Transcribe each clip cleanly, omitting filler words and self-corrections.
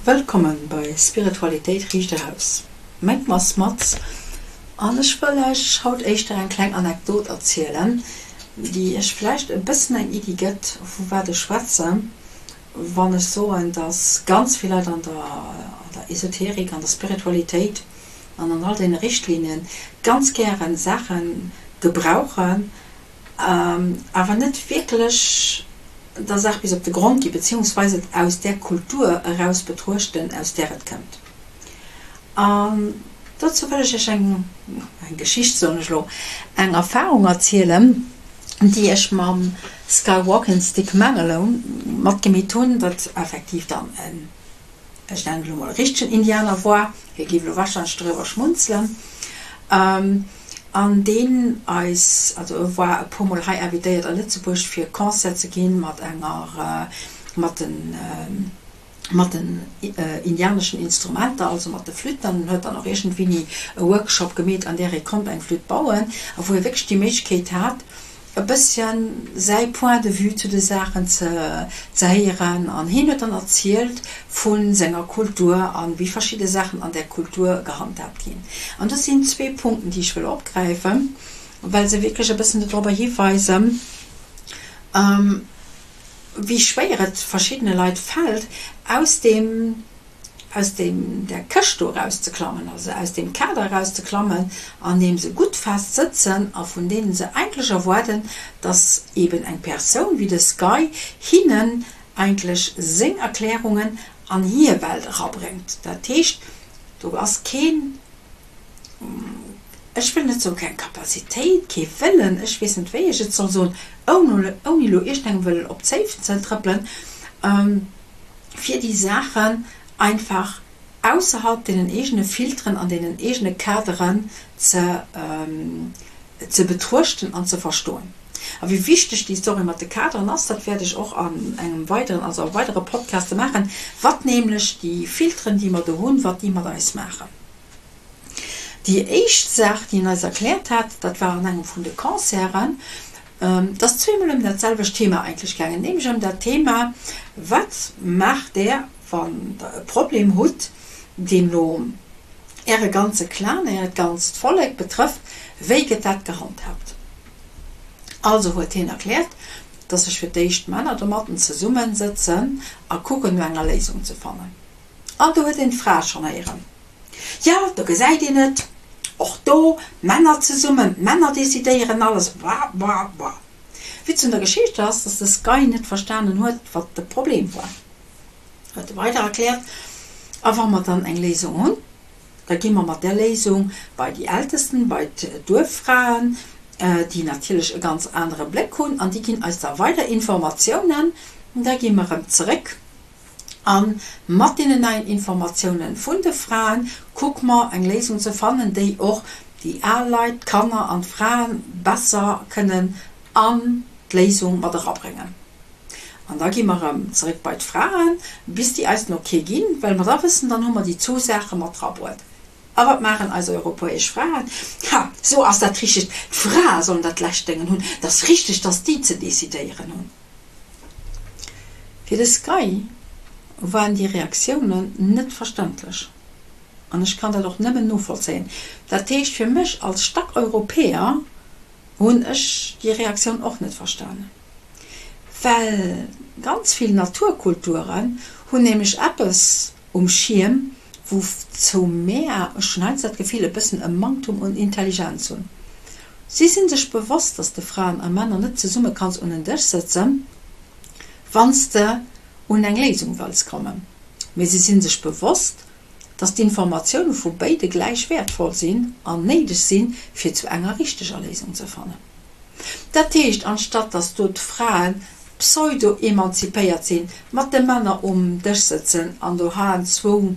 Wëllkommen bei Spiritualitéit riicht eraus. Mäin Numm ass Mats an ech wëll Iech haut éischter eng kleng Anekdot erzielen, déi Iech vläicht e bëssen eng Iddi gëtt, vu wat ech schwätzen, wann ech soen, dass ganz vill Leit an der an der Esoterik, an der Spiritualitéit an an all deene Richtlinne ganz gären Saache gebrauchen, awer net wierklech der Saach bis op de Grond gi beziehungsweise et aus där Kultur eraus betruechten, aus där et kënnt. An dozou wëll ech Iech eng, eng Geschicht soen ech elo, eng Erfahrung erzielen, déi ech mam Sky Walking Stick Manalone matgemeet hunn, dat effektiv dann en, ech nennen et elo mol, richtegen Indianer war, hie géif elo warscheinlech driwwer schmunzelen, an deen eis, also e war e puermol hei invitéiert a Lëtzebuerg fir Concert ze ginn mat enger, mat den, mat den indianeschen Instrumenter, also mat de Flütten, an en huet dann och iergendwéini e Workshop gemeet, an där ee konnt eng Flütt bauen a wou e wierklech déi Méiglechkeet hat, e bësschen säi Point de vue zu de Saachen ze ze héieren. An hien huet dann erzielt vu senger Kultur a wéi verschidde Saachen an där Kultur gehandhaabt ginn. An do sinn zwee Punkten, déi ech wëll opgräifen, well se wierklech e bëssen dodrobber hiweisen, wéi schwéier et verschiddene Leit fält, aus deem, aus deem, där Këscht do erauszeklammen, also aus deem Kader erauszeklammen, an deem se gutt fest sëtzen a vun deenen se eigentlech erwaarden, dass eben eng Persoun wéi de Sky hinnen eigentlech seng Erklärungen an hir Welt erabréngt. Dat heescht, do ass keen. Ech wëll net soen, keng Capacitéit, kee Wëllen, ech weess net, wéi ech et soll soen, ouni elo iergendengem wëllen op d'Zéif ze trëppelen, fir déi Saachen einfach ausserhalb deenen eegene Filteren an deenen eegene Kaderen ze ze betruechten an ze verstoen. A wéi wichteg déi Story mat de Kaderen ass, dat wäert ech och an engem weideren, also a weidere Podcaste maachen, wat nämlech déi Filteren, déi mer do hunn, wat déi mat eis maachen. Déi éischt Saach, déi en eis erkläert hat, dat war an engem vun de Concerten, et ass zweemol ëm dat selwecht Thema eigentlech gaangen, nämlech ëm dat Thema, Wat maacht Der, wann Der e Problem hutt, deen elo Äre ganze Clan, Äert ganzt Vollek betrëfft, wéi gëtt dat gehandhaabt? Also huet hien erkläert, dass sech fir d'éischt d'Männer domatten zesummesëtzen a kucken, no enger Léisung ze fannen. An do huet een d'Fra schonn héieren. Jo, do gesäit een et, och do, Männer zesummen, d'Männer decidéieren alles, bla bla bla. Witz un der Geschicht ass, dass de Sky net verstanen huet, wat de Problem war. Huet e weider erkläert, A wa mer dann eng Léisung hunn, da gi mer mat där Léisung bei déi Ältesten, bei d'Duerffraen, déi natierlech e ganz anere Bléck hunn, an déi ginn eis da weider Informatiounen, da gi mer erëm zeréck A mat deenen neien Informatiounen vun de Fraen kucke mer, eng Léisung ze fannen, déi och déi al Leit, d'Kanner an d'Fraen besser kënnen an d'Léisung mat erabréngen. An da gi mer erëm zeréck bei d'Fraen, bis déi eis den Ok ginn, well mer da wëssen, dann hu mer déi zwou Saache mat erabruet. A wat maachen eis europäesch Fraen? Ha, sou ass dat richteg, d'Frae sollen dat lescht Déngen hunn, et ass richteg, dass déi ze decidéieren hunn. Fir de Sky waren déi Reaktiounen net verständlech an ech kann dat och nëmmen novollzéien. Dat heescht fir mech als Stack-Europäer hunn ech déi Reaktioun och net verstanen, well ganz vill Naturkulturen hunn nämlech eppes um Schierm, wouzou mär, ech hunn heiansdo dat Gefill, e bëssen e Manktum un Intelligenz hunn. Si sinn sech bewosst, dass de Fraen a Männer net zesumme kanns un en Dësch sëtzen, wann s de un eng Léisung wëlls kommen. Mee si sinn sech bewosst, dass d'Informatioune vu béide gläich wäertvoll sinn an néideg sinn, fir zu enger richteger Léisung ze fannen. Dat heescht, anstatt dass do d'Fraen pseudo-emanzipéiert sinn, mat de Männer um Dësch sëtzen an do haen zwou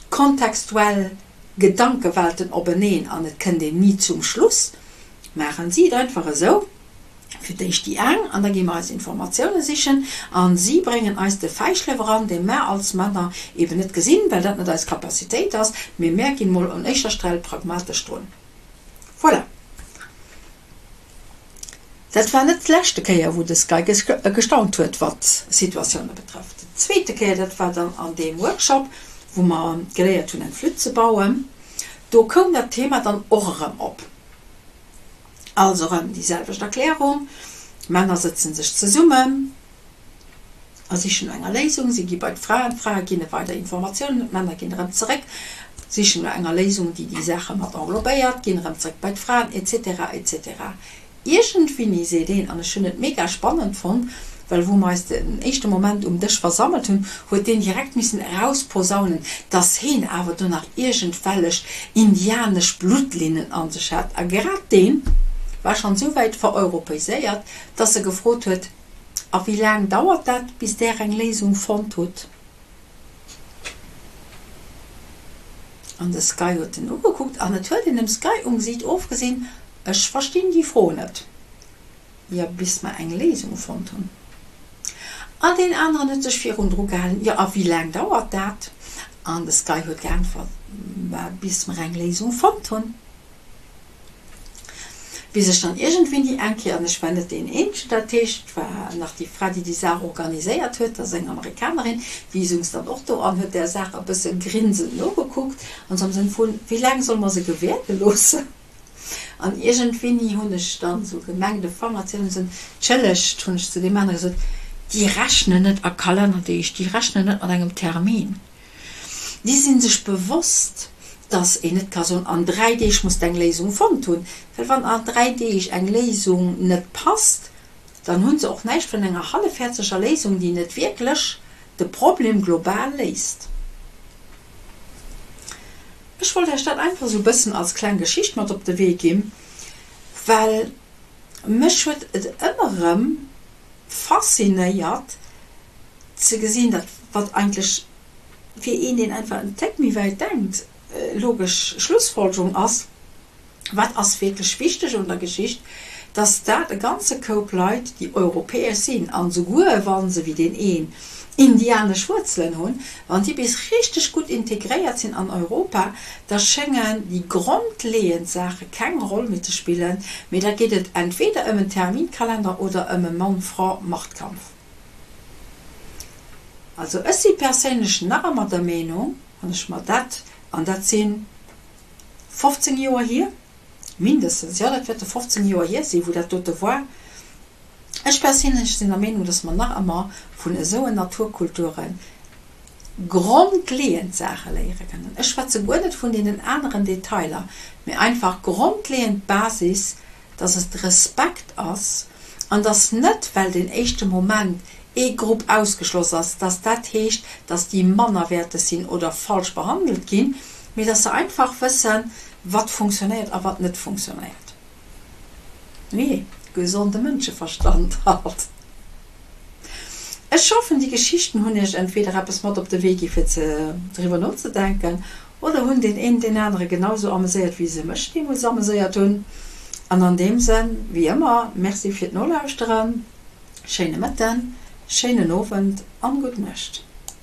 kontextuell Gedankewelten openeen an et kënnt een ni zum Schluss, maachen si et einfach esou, fir d'éischt déi eng an da gi mer eis Informatioune sichen an si bréngen eis de Fäischlëff eran, dee mär als Männer eben net gesinn, well dat net eis Capacitéit ass, mee mär ginn mol un éischer Strell pragmatesch drun. Voilà. Dat war net d'leschte Kéier, wou de Sky gestaunt huet, wat Situatioune betrëfft. D'zweete Kéier, dat war dann an deem Workshop, wou mer geléiert hunn, eng Flütt ze bauen. Do koum dat Thema dann och erëm op. Also erëm déi selwecht Erklärung, D'Männer sëtzen sech zesummen a sichen no enger Léisung. Si gi bei d'Fraen, d'Frae ginn weider Informatiounen, d'Männer ginn erëm zeréck, sichen no enger Léisung, déi déi Saache mat englobéiert, ginn erëm zeréck bei d'Fraen, etc. Etc. Iergendwéini seet een, an ech hunn et mega spannend fonnt, well wou mer eis den éischte Moment um Dësch versammelt hunn, huet deen direkt missen erausposaunen, dass heen awer do nach iergendwellech indianesch Bluttlinnen an sech hat. A grad deen war schonn esou wäit vereuropäiséiert, dass e gefrot huet, A wéi laang dauert dat, bis Där eng Léisung fonnt hutt? An de Sky huet en ugekuckt an et huet een dem Sky um Gesiit ofgesinn, Ech verstinn déi Fro net. Jo, bis mer eng Léisung fonnt hunn. An deen aneren huet sech virun dru gehalen, Jo, a wéi laang dauert dat? An de Sky huet geäntwert, Ma bis mer eng Léisung fonnt hunn. Bis ech dann iergendwéini eng Kéier, an ech war net deen Eenzegen, dat heescht, et war nach déi Fra, déi déi Saach organiséiert huet, dat ass eng Amerikanerin, déi souz dann och do an huet där Saach e bësse grinsend nogekuckt, an esou am Sënn vun, Wéi laang solle mer se gewäerde loossen? An iergendwéini hunn ech dann esou gemengt, e Fanger ze hiewen, esou, Entschëllegt, hunn ech zu deem anere gesot, déi rechnen net a Kalennerdeeg, déi rechnen net mat engem Termin. Déi si sech bewosst, dass een net ka soen, an 3 Deeg muss de eng Léisung fonnt hunn, well wann an 3 Deeg eng Léisung net passt, dann hu se och näischt vun enger hallefhäerzeger Léisung, déi net wierklech de Problem global léist. Ech wollt Iech dat einfach esou e bëssen als kleng Geschicht mat op de Wee ginn, well mech huet et ëmmer erëm faszinéiert ze gesinn, dat wat eigentlech fir een, deen einfach en Téck méi wäit denkt, logesch Schlussfolgerung ass, Wat ass wierklech wichteg un der Geschicht, dass dat e ganze Koup Leit, déi europäesch sinn, an esouguer wa se wéi deen een indianesch Wuerzelen hunn, wann déi bis richteg gutt integréiert sinn an Europa, da schéngen déi grondleeënd Saache keng Roll méi ze spillen, mee da geet et entweder ëm en Terminkalender oder ëm e Mann-Fra-Machtkampf. Also ech si perséinlech nach ëmmer der Meenung, wann ech mer dat, an dat si 15 Joer hier, mindestens, jo dat wäerte 15 Joer hier sinn, wou dat dote war, ech perséinlech sinn der Meenung, datt mer nach ëmmer vun esou Naturkulture grondleeënd Saache léiere kënnen. Ech schwätze guer net vun deenen aneren Detailer, mee einfach grondleeënd d'Basis, dass et Respekt ass an dass net, well den éischte Moment ee Grupp ausgeschloss ass, dass dat heescht, dass déi mannerwäerteg sinn oder falsch behandelt ginn, mee dass se einfach wëssen, wat funktionéiert a wat net funktionéiert. Mee gesonde Mënscheverstand halt. Ech hoffen, déi Geschichten hunn Iech entweder eppes mat op de Wee gi fir ze driwwer nozedenken oder hunn deen een deen anere genau sou ameséiert wéi se mech deemools ameséiert hunn. An an deem Sënn, wéi ëmmer, Merci fir d'Nolauschteren, schéine Mëtten, schéinen Owend an gutt Nuecht.